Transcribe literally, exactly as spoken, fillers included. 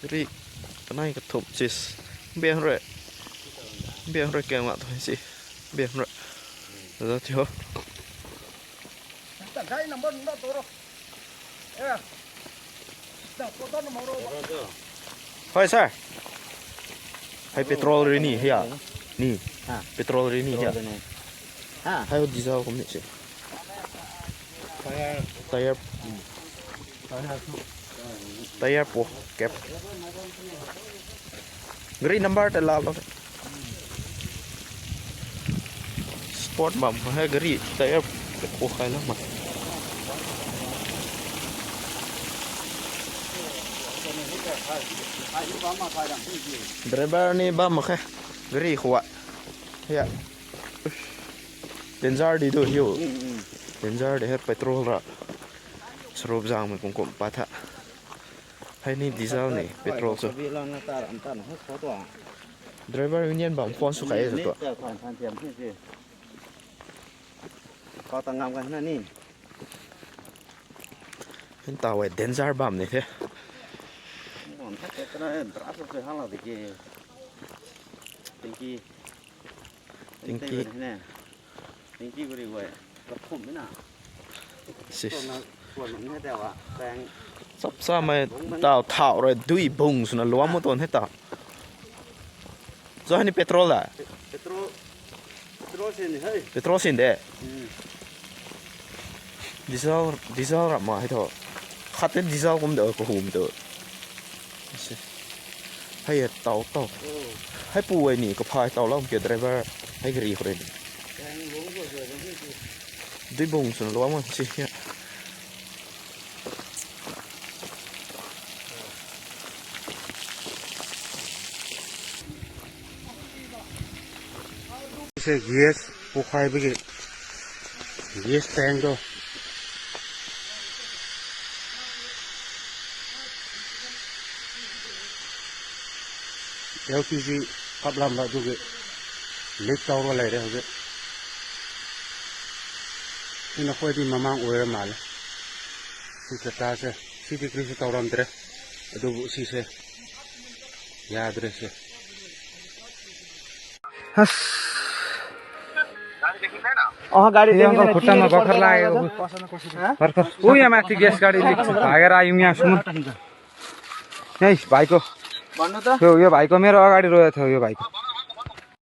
Ri, kanai ka thup chis. Biang re. Biang re keng ma thoi si. Biang re. Za ti ho. Hoi sir. Hai petrol ri ni hia. Ni. Ha. Petrol ri ni hia. Ha. Hai diesel kum ni si. Tire. Tire. Tire po kep. Gari number te la lo. Sport bam hai gari tire po khai la ma. Driver ni bam khai gari khuwa. Ya. Danger di do hiu. Danger de hai petrol ra. Sarup jang me kum kum pa tha. Hai ni diesel ni, petrol su. Driver union bam phone su khai su to. Kau tangam kan na ni. Hin ta wai danger bam ni the. Mon ta ke na dra su se hala de ke. Thank you. Thank you. Thank you very much. Ka phum na. Sis. Ko na, ko na ne da wa. Tang. Sap sa mai tao thao re dui bung su na luam mo ton he ta. Zo hani petrol da. Petrol. Petrol sin ni hai. Petrol sin de. Hmm. Diesel, diesel ra ma hai to. Khat te diesel kum de ko hum to. Hai tau tau. Hai pu wai ni ka phai tau lam ke driver. Hai gari khore ni. Dui bung sun lo ma si ya. Se gas pokhai bagi gas tank do. L P G kap lam ba du ge leak tau ro lai re ge. Sina khoi di mamang oi ra ma le. Si ta ta se si di kri si tau ram tre. Adu bu si se. याद रहेछ। हस्। अह, गाडी यो देखेन, uncle खुट्टामा चिनेको बखर पर्दैन लागेको। आवाज। उही यहाँ माथि ग्यास गाडी लिएको छ। भागेर आयौँ यहाँसम्म। यही भाइको, भन्नु त। यो यो भाइको मेरो अगाडि रोएको थियो यो भाइको।